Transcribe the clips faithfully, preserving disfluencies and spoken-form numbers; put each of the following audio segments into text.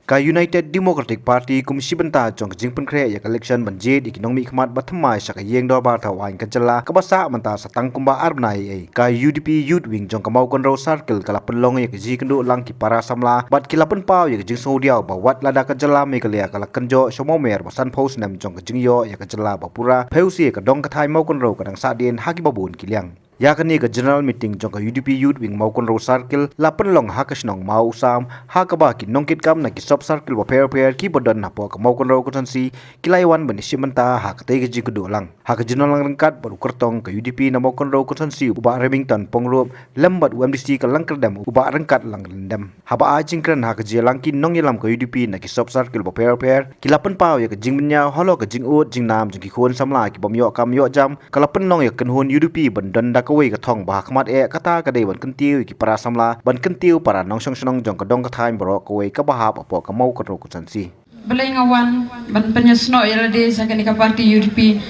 Ka United Democratic Party kum shi bynta jong ka jingpynkhreh ïa ka election ban jied ïa ki nongmihkhmat ba thymmai sha ka ïing dorbar thaw aiñ ka jylla kaba sah mynta sa tang kumba ar bnai ei ei. Ka U D P Youth Wing jong ka Mawkynrew Circle ka la pynlong ïa ka jingïakynduh lang ki para samla bad ki la pynpaw ïa ka jingsngewdiaw ba wat lada ka jylla Meghalaya ka la kynjoh sha u mawmer ba sanphew snem jong ka jingïoh ïa ka jylla ba pura, phi u sih ka dong ka thaiñ Mawkynrew ka dang sahdien ha kiba bun ki liang. Ïa kane ka general meeting jong ka U D P Youth Wing Mawkynrew Circle la pynlong ha ka shnong Mawsam, ha kaba ki nongkitkam na ki sub circle bapher bapher kiba don hapoh ka Mawkynrew constituency ki la ïawan ban ïashim bynta ha katei ka jingïakynduh lang. Ha ka jingïalang ryngkat bad u kyrtong ka U D P na Mawkynrew constituency u Bah Remington Pyngrope lem bad u M D C ka Langkyrdem u Bah Ryngkat Langkyrdem. Haba ai jingkren ha ka jingïalang ki nongïalam ka U D P na ki sub circle bapher bapher ki la pynpaw ïa ka jingbynñiaw halor ka jingud jingnam jong ki khun samla ki bym ïoh kam ïoh jam. Ka la pynlong ïa ka kynhun U D P ban don da kawei ka thong ba ha khmat eh, kata ka dei ban kyntiew ïa ki para samla, ban kyntiew para nongshong shnong jong ka dong ka thaiñ baroh kawei kaba hap hapoh ka Mawkynrew constituency. Balei nga wan ban pynïasnoh ïa lade sha kane ka party U D P?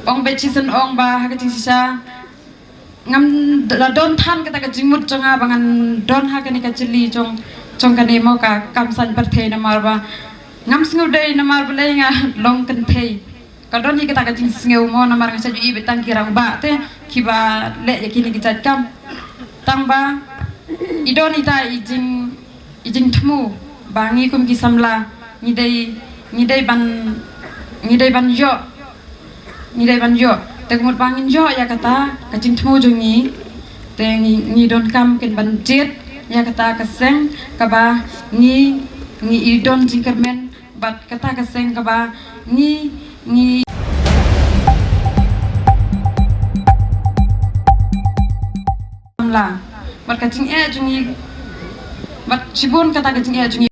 Ong beit shisien ong ba ha ka jingshisha ngam la don than kata ka jingmut jong nga ba ngan don ha kane ka jylli jong, jong kane mo ka kam saiñ pyrthei namar ba ngam sngewdei namar balei nga long kynthei. Ka don hi kata ka jingsngew mo namar nga sa ju i beit tang ki rangbah te kiba leh ïa kine ki jait kam. Tang ba i don ita i jing i jingthmu ba ngi kum ki samla ngi dei, ngi dei ban, ngi dei ban ïoh, ngi dei ban ïoh. Te ka mut ba ngin ïoh ïa kata ka jingthmu jong ngi te ngi, ngi donkam kin ban jied ïa kata ka seng kaba ngi, ngi i don jingkyrmen bad kata ka seng kaba ngi, ngi samla. Bad ka jingeh jong ngi, bad shibun kata ka jingeh jong ngi.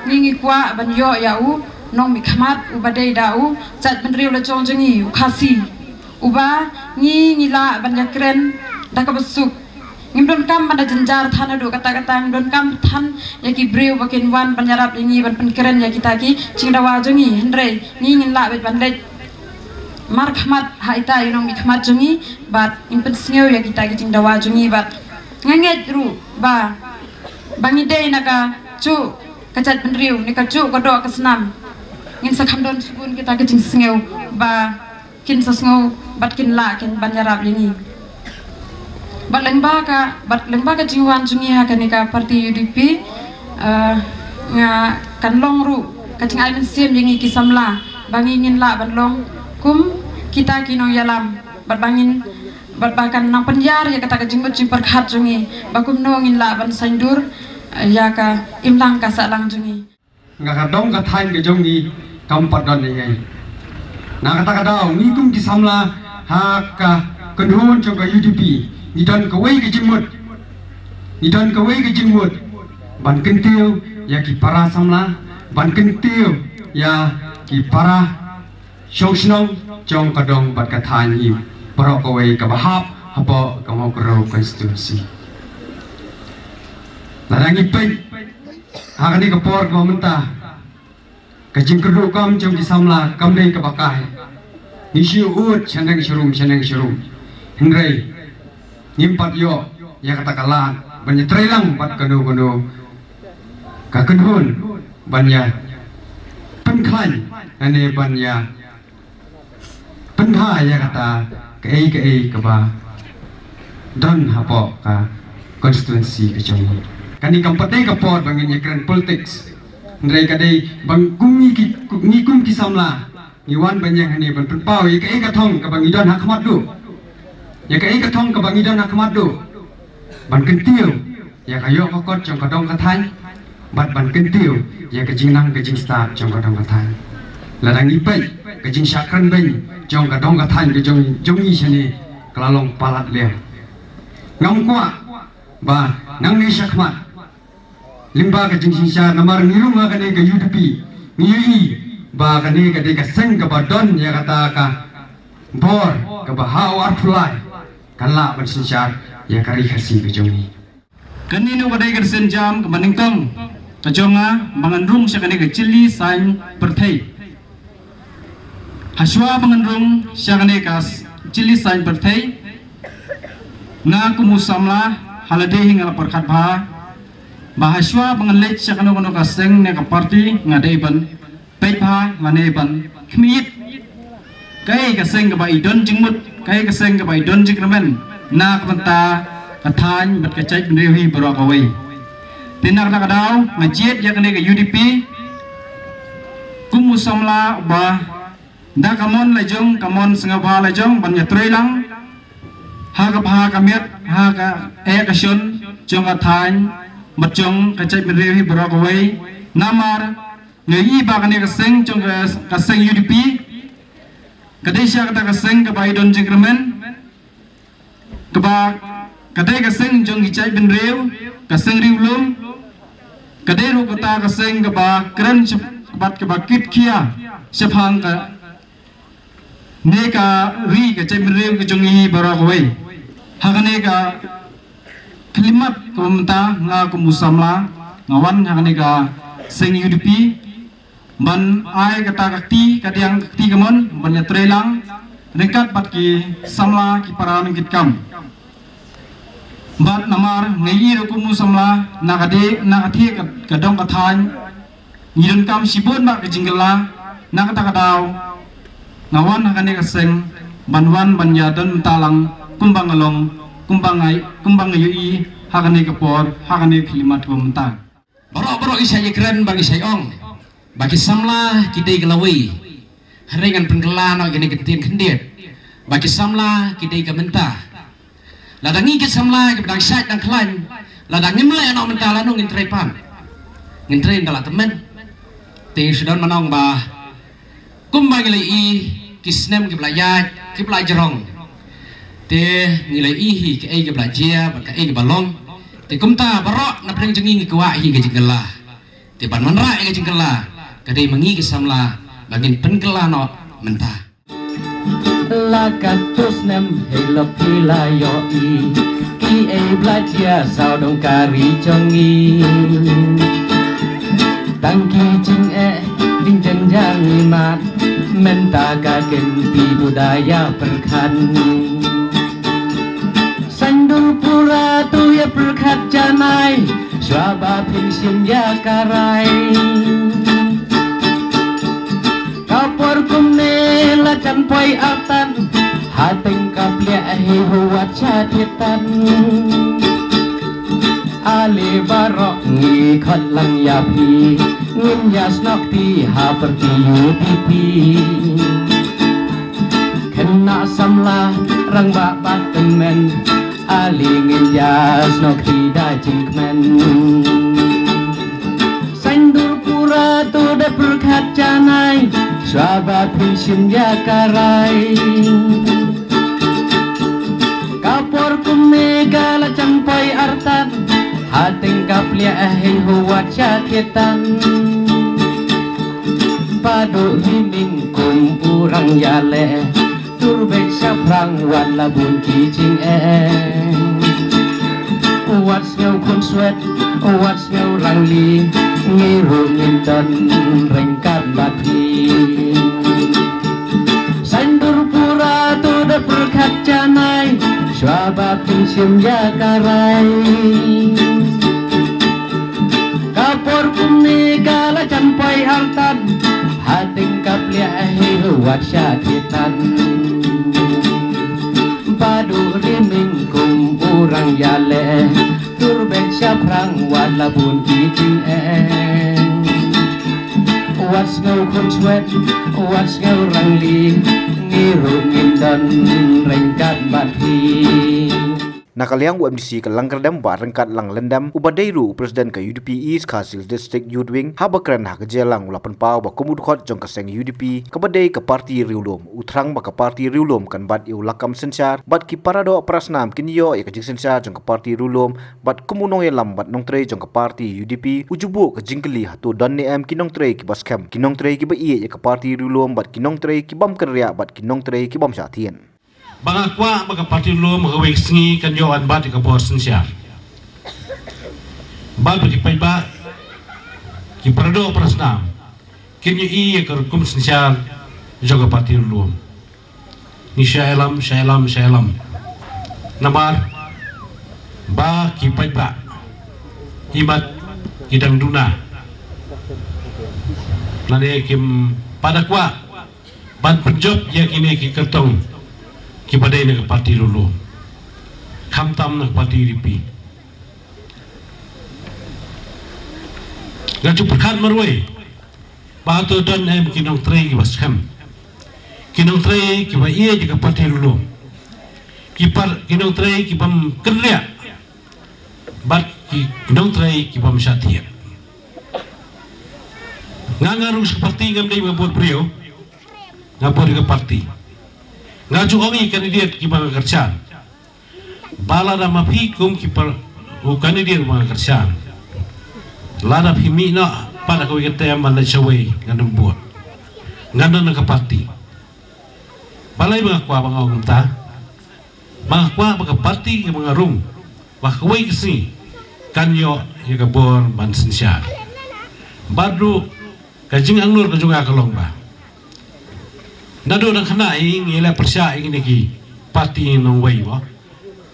Ngi ngi kwah ban ïoh ïa u nongmihkhmat uba dei da u jaitbynriew la jong jong ngi u Khasi. Uba ngi ngi lah ban ïakren da kaba suk. Ngim donkam ban da jynjar than haduh katta katta, ngim donkam than ïa ki briew ba kin wan ban ïarap ïa ngi ban pynkren ïa kita ki jingdawa jong ngi. Hynrei ngi ngin lah beit ban leit markhmat ha ita i nongmihkhmat jong ngi bad ngin pynsngew ïa kita ki jingdawa jong ngi bad nga ngeit ruh ba, ba ngi dei na kajuh ka jaitbynriew ne kajuh ka doh ka snam. Ngin sa kham don shibun kita ki jingsngew ba kin sa sngew bad kin lah kin ban ïarap ïa ngi. Bad lyngba ka, bad lyngba ka jingwan jong ngi ha kane ka party U D P, eh, nga kan long ruh ka jingai mynsiem ïa ngi ki samla ba ngi ngin lah ban long kum kita ki nongïalam bad ba ngin, bad ba kan nang pynïar ïa kata ka jingmut jingpyrkhat jong ngi ba kumno ngin lah ban saiñdur, eh, ïa ka imlang ka sahlang jong ngi. Nga ka dong ka thaiñ ka jong ngi kam pat don ei ei. Na kata ka daw ngi kum ki samla ha ka kynhun jong ka U D P ngi don kawei ka jingmut, ngi don kawei ka jingmut ban kyntiew ïa ki para samla, ban kyntiew ïa ki para shong shnong jong ka dong bad ka thaiñ hi baroh kawei kaba hap hapoh ka Mawkynrew constituency. Lada ngi peit ha kane ka por kaba mynta, ka jingkyrduh kam jong ki samla kam dei kaba kai. Ngi shu ud shaneng sharum shaneng sharum, hynrei ngim pat ïoh ïa kata ka lad ban ïatreilang bad kano kano ka kynhun ban ïa pynkhlaiñ lane ban ïa pynbha ïa kata kaei kaei kaba don hapoh ka constituency ka jong ngi. Kane kam pat dei ka por ba ngin ïakren politics, hynrei ka dei ba kum ngi ki, ngi kum ki samla ngi wan ban ïeng hangne ban pynpaw ïa kaei ka thong kaba ngi don ha khmat duh, ïa kaei ka thong kaba ngi don ha khmat duh ban kyntiew ïa ka ïoh ka kot jong ka dong ka thaiñ bad ban kyntiew ïa ka jingnang ka jingstad jong ka dong ka thaiñ. Lada ngi peit ka jingshah kren beiñ jong ka dong ka thaiñ ka jong, jong ngi shane ka la long palat liang. Ngam kwah ba nangne shakhmat lyngba ka jingsynshar namar ngi rung ha kane ka U D P ngi ïohi ba kane ka dei ka seng kaba don ïa kata ka bor kaba ha u arphew lai kan lah ban synshar ïa ka ri Khasi ka jong ngi. Kane ne ka dei ka rynsan jam kaba nyngkong ka jong nga ba ngan rung sha kane ka jylli saiñ pyrthei. Hashwa ba ngan rung sha kane ka jylli saiñ pyrthei, nga kum u samla Ha lade hi nga la pyrkhat bha ba hashwa ba ngan leit sha kano kano ka seng ne ka party nga dei ban peit bha lane ban khmih ïit kaei ka seng kaba i don jingmut, kaei ka seng kaba i don jingkyrmen na ka bynta ka thaiñ bad ka jaitbynriew hi baroh kawei. Te na kata ka daw nga jied ïa kane ka U D P kum u samla ba da ka mon la jong, ka mon sngewbha la jong ban ïatrei lang ha ka bha ka miat, ha ka eh ka shon jong ka thaiñ bad jong ka jaitbynriew hi baroh kawei. Namar nga i ba kane ka seng jong ka, ka seng U D P ka dei sha kata ka seng kaba i don jingkyrmen, kaba ka dei ka seng jong ki jaitbynriew, ka seng riewlum, ka dei ruh kata ka seng kaba kren shap-, bad kaba kit khia shaphang kane ka ri ka jaitbynriew ka jong ngi baroh kawei. Ha kane ka khyllipmat kaba mynta nga kum u samla nga wan ha kane ka seng U D P ban ai kata ka kti, ka diang ka kti kamon ban ïatrei lang ryngkat bad ki samla, ki para nongkitkam. Bad namar nga i ruh kum u samla na ka dei, na ka thie ka, ka dong ka thaiñ ngi donkam shibun bad ka jingkylla. Na kata ka daw nga wan ha kane ka seng ban wan ban ïadon bynta lang kumba nga long, kumba nga, kumba nga ïohi ha kane ka por, ha kane ka khyllipmat kaba mynta. Baroh baroh i shait ïakren bad i shait ong ba ki samla ki dei ka lawei. Hynrei ngan pynkylla noh ïa kane ka ktien khyndiat ba ki samla ki dei ka mynta. Lada ngi ki samla kiba dang shait dang khlaiñ, lada ngim leh noh mynta lano ngin trei pat? Ngin trei ynda la tymmen. Te ngi shu don ban ong ba kumba ngi la i ki snem kiba la ïaid, kiba la jrong, te ngi la i hi kaei kaba la jia bad kaei kaba long. Te kumta baroh na pdeng jong ngi ngi kwah hi ka jingkylla. Te ban wanrah ïa ka jingkylla ka dei ma ngi ki samla ba ngin pynkylla noh mynta. La katto snem hei lok phi la ïohi kiei ba la jia sawdong ka ri jong ngi. Tang ki jingeh jingjanjang imat mynta ka kynti duda ïa pyrkhat. Saiñdur pura to ïa pyrkhat janai shuwa ba phin shim ïa ka rai. Ka por kumne la jan poi artat, ha teng ka pliah hi huwat sha thied tan. Ale baroh ngi khot lang ïa phi, ngin ïa snoh kti ha party U D P. Khynnah samla rangbah bad tymmen, ale ngin ïa snoh kti da jingkmen. Saiñdur pura to da pyrkhat janai shuwa ba phin shim ïa ka rai. Ka por kumne ka la jan poi artat, ha teng ka pliah hei huwat sha thied tan. Ba duh ri ming kum u rang ïaleh, tur beit shaphrang wat la bun ki jingeh. Wat sngew khunswet, wat sngew rangli, ngi ruh ngin don ryngkat bad phi. Saiñdur pura to da pyrkhat janai shuwa ba phin shim ïa ka rai. Ka por kumne ka la jan poi artat, ha teng ka pliah hei huwat sha thied tan. Ba duh ri ming kum u rang ïaleh, tur beit shaphrang wat la bun ki jingeh. Wat sngew khunswet, wat sngew rangli, ngi ruh ngin don ryngkat bad phi. Na ka liang u M D C ka Langkyrdem Bah Ryngkat Langlyndem, uba dei ruh u President ka U D P East Khasi Hills District Youth Wing, haba kren ha ka jingïalang u la pynpaw ba kum u dkhot jong ka seng U D P kaba dei ka party riewlum, u thrang ba ka party riewlum kan bat ïa u lakam synshar bad ki paradoh parasnam kin ïoh ïa ka jingsynshar jong ka party riewlum. Bad kum u nongïalam bad nongtrei jong ka party U D P, u ju buh ka jingkylli hato don ne em ki nongtrei kiba skhem, ki nongtrei kiba ïeit ïa ka party riewlum bad ki nongtrei ki bym kynriah bad ki nongtrei ki bym shah thied. Ba nga kwah ba ka party riewlum ha kawei ka sngi kan ïoh ban bat ïa ka bor synshar. Bad ba ki paidbah, ki paradoh parasnam kin ïohi ïa ka rukom synshar jong ka party riewlum. Ngi shah ïalam, shah ïalam, shah ïalam. Namar Ba ki paidbah, imat ki dang duna, lane kim pat da kwah ban pynjop ïa kine ki kyrtong kiba dei na ka parti lulu, khamtam na ka parti U D P. Nga ju pyrkhat marwei ba hato don em ki nongtrei kiba skhem, ki nongtrei kiba ïeit ïa ka parti lulu, ki par ki nongtrei kibym kynriah bad ki nongtrei kibym shah thiah. Nga, nga rung sha ka parti, ngam dei ba bud briew, nga bud ïa ka parti. Nga ju ong ïa ki kandidet kiba nga kyrshan ba lada ma phi kum ki par u kandidet ba nga kyrshan, lada phi mih noh pat ha kawei ka term ban leit shawei, ngan ym bud, ngan don ha ka parti. Balei ba nga kwah ba nga ong kumta? Ba nga kwah ba ka parti kaba nga rung ba ha kawei ka sngi kan ïoh ïa ka bor ban synshar. Bad ruh ka jingangnud ka jong nga ka long ba naduh dang khynnah hi ngi leh pyrshah ïa kine ki parti nongwei mo,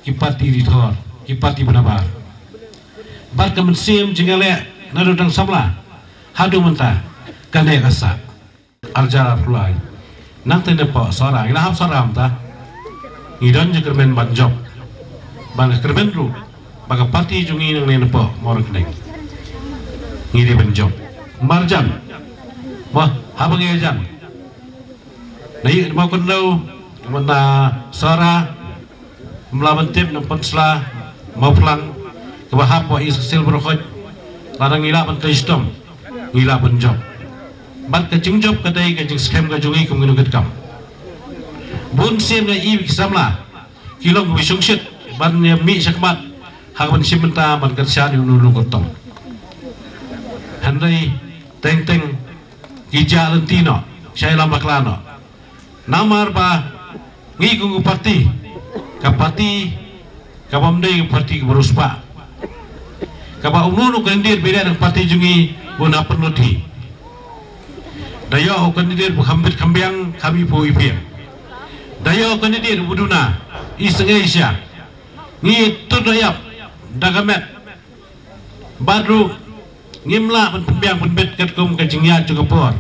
ki parti rithor, ki parti ba nabar. Bad ka mynsiem jong nga leh naduh dang samla haduh mynta kane ka sah. Arjar arphew lai. Nangta napoh Sohra, ngi la hap Sohra mynta. Ngi don jingkyrmen ban jop, ban kyrmen ruh ba ka parti jong ngi nangne napoh Mawryngkneng ngi dei ban jop. Marjan, wah, haba ngi jan na ïing Mawkynrew, na Sohra, Mawlyngkneng, Pynsla, Mawphlang, kaba hap ha East Khasi Hills baroh khoit, lada ngi lah ban trei shitom, ngi lah ban jop. Bad ka jingjop ka dei ka jingskhem ka jong ngi kum ki nongkitkam. Bun sien nga ïohi ki samla ki long kiba shongshit ban ïa mih shakhmat ha kaba shim bynta ban kyrshan ïa uno uno u kyrtong. Hynrei teng teng ki jah lynti noh, shah ïalam bakla noh. Namar ba ngi kum ka parti, ka parti kabym dei ka parti kaba riewspah, kaba uno uno u kandidet ba ïadei na ka parti jong ngi un hap pynlut hi. Da ïoh u kandidet ba kham bit kham biang, kham iphuh iphieng. Da ïoh u kandidet uba duna, i sngewsih. Ngi tur da ïap da ka met. Bad ruh ngim lah ban pynbiang pynbit katkum ka jingïaid jong ka por.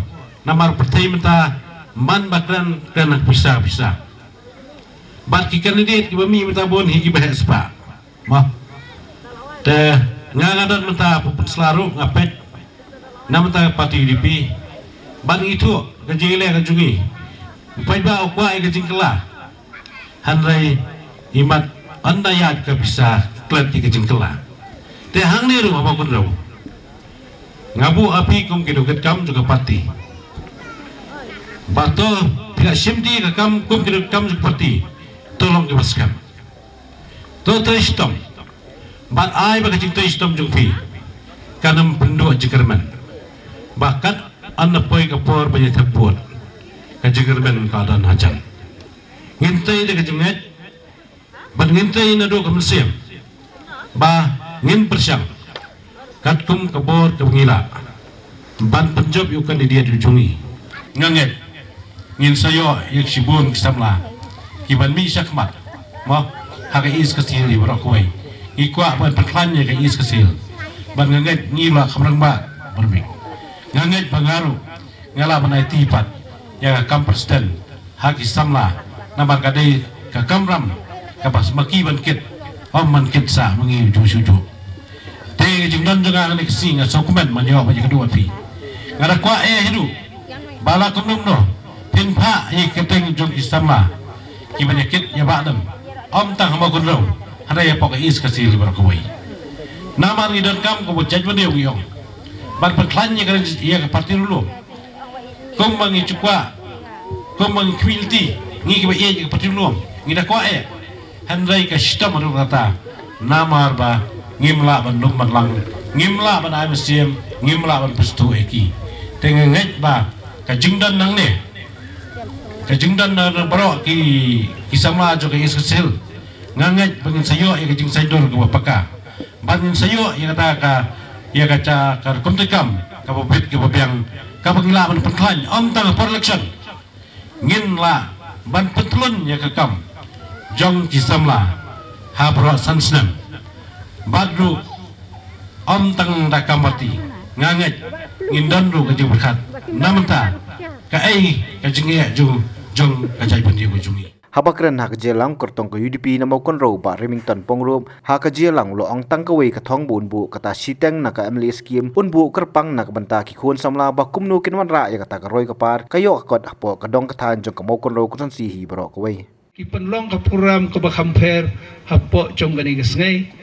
Namar pyrthei mynta man ba kren, kren ha ka pisa, pisa. Bad ki kandidet kiba mih mynta bun hi kiba heh spah. Mo. Te nga, nga don mynta ha Pynsla ruh, nga peit na mynta ka parti U D P. Bad ngi ithuh ka jingïaleh ka jong ngi. U paidbah u kwah ïa ka jingkylla. Hynrei imat ynda ïaid ka pisa klet ïa ka jingkylla. Te hangne ruh ha Mawkynrew nga buh ha phi kum ki nongkitkam jong ka parti ba to phi la shim ti ka kam kum ki nongkitkam jong ka parti. To long kiba skhem, to trei shitom. Bad ai ba ka jingtrei shitom jong phi kan ym pynduh jingkyrmen. Ba kat ynda poi ka por ba ïa thep vote, ka jingkyrmen ka don hajan. Ngin trei da ka jingngeit bad ngin trei naduh ka mynsiem ba ngin pyrshang katkum ka bor kaba ngi lah ban pynjop ïa u kandidet u jong ngi. Nga ngeit ngin sa ïoh ïa shibun ki samla kiban mih shakhmat mo ha ka East Khasi Hills baroh kawei. Ngi kwah ban pynkhlaiñ ïa ka East Khasi Hills bad nga ngeit ngi lah kham rangbah ban mih. Nga ngeit ba nga ruh nga lah ban aiti pat ïa ka kam president ha ki samla, namar ka dei ka kamram kaba sma ki ban kit, ym ban kit sha ma ngi uju uju. Te ka jingdon jong nga kane ka sngi nga sngewkmen ban ïoh ban ïakynduh bad phi. Nga da kwah eh haduh ba la kumno kumno phin phah ïa ka kyrteng jong ki samla kiban ïakit ïabah dem, ym tang ha Mawkynrew, hynrei hapoh ka East Khasi Hills baroh kawei. Namar ngi donkam kumba jait ba dei ngi ong ban pynkhlaiñ ïa ka, ïa ka parti ruh. Kumba ngi ju kwah, kumba ngi khmih lynti, ngi kiba ïeit ïa ka parti lum, ngi da kwah eh. Hynrei ka shitom ruh kata, namar ba ngim lah ban lum ban lang, ngim lah ban ai mynsiem, ngim lah ban pynsngewthuh ïa ki. Te nga ngeit ba ka jingdon nangne, ka jingdon na, na baroh ki, ki samla jong ka East Khasi Hills, nga ngeit ba ngin sa ïoh ïa ka jingsaiñdur kaba paka. Ban ngin sa ïoh ïa kata ka, ïa kata ka rukom treikam kaba bit kaba biang, kaba ngi lah ban pynkhlaiñ ym tang ha por election. Ngin lah ban pyntylun ïa ka kam jong ki samla ha baroh san snem. Bad ruh ym tang da ka party, nga ngeit ngin don ruh ka jingpyrkhat na mynta kaei ka jingeh jong, jong ka jaitbynriew ka jong ngi. Haba kren ha ka jingïalang, kyrtong ka U D P na Mawkynrew, Bah Remington Pyngrope, ha ka jingïalang u la ong tang kawei ka thong ba un buh kata shiteng na ka M L A scheme, un buh kyrpang na ka bynta ki khun samla ba kumno kin wanrah ïa kata ka roi ka par ka ïoh ka kot hapoh ka dong ka thaiñ jong ka Mawkynrew constituency hi baroh kawei. Ki pynlong ka program kaba kham pher hapoh jong kane ka sngi.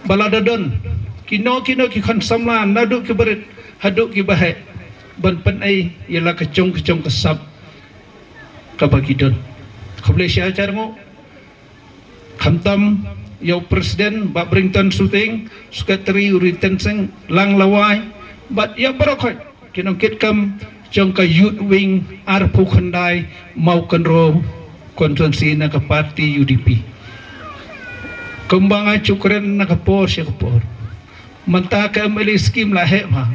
Ba la da don kino kino ki khun samla, naduh ki barit haduh ki baheh, ban pynei ïa la ka jong ka jong ka sap kaba ki don. Khublei shihajar nguh, khamtam ïa u president Bah Brington Suting, secretary u Riten Singh Langlawai, bad ïa baroh khoit ki nongkitkam jong ka Youth Wing arphew khyndai Mawkynrew constituency na ka party U D P. Kumba nga ju kren na ka por sha ka por, mynta ka M L A scheme la heh bha.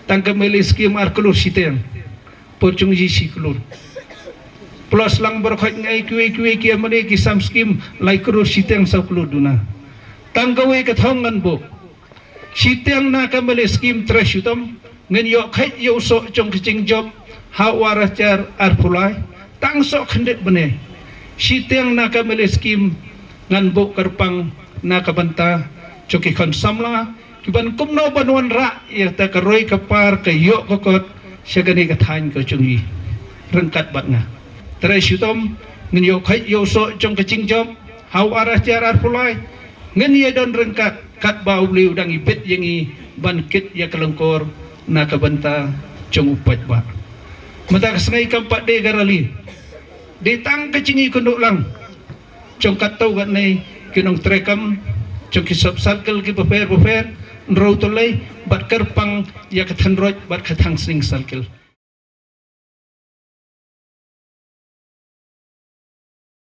Tang ka M L A scheme ar klur shiteng, por jong ngi shi klur. Plus lang baroh khoit ngi ai kiwei kiwei ki M L A ki sam scheme lai klur shiteng saw klur duna. Tang kawei ka thong ngan buh shiteng na ka M L A scheme, trai shitom ngin ïoh kheit ïa u soh jong ka jingjop ha u ar hajar arphew lai. Tang soh khyndiat bnai shiteng na ka M L A scheme ngan buh kyrpang na ka bynta jong ki khun samla, ki ban kumno ban wanrah ïa kata ka roi ka par ka ïoh ka kot sha kane ka thaiñ ka jong ngi ryngkat bad nga. Trai shitom ngin ïoh kheit ïa u soh jong ka jingjop ha u ar hajar arphew lai. Ngin ïa don ryngkat katba U Blei u dang ibit ïa ngi ban kit ïa ka lyngkor na ka bynta jong u paidbah. Mynta ka sngi kam pat dei ka rally, dei tang ka jingïakynduh lang jong katto katne ki nongtrei kam jong ki sub circle ki bapher bapher, Hynriewtrep bad kyrpang ïa ka Thynroit bad ka Thangsning circle.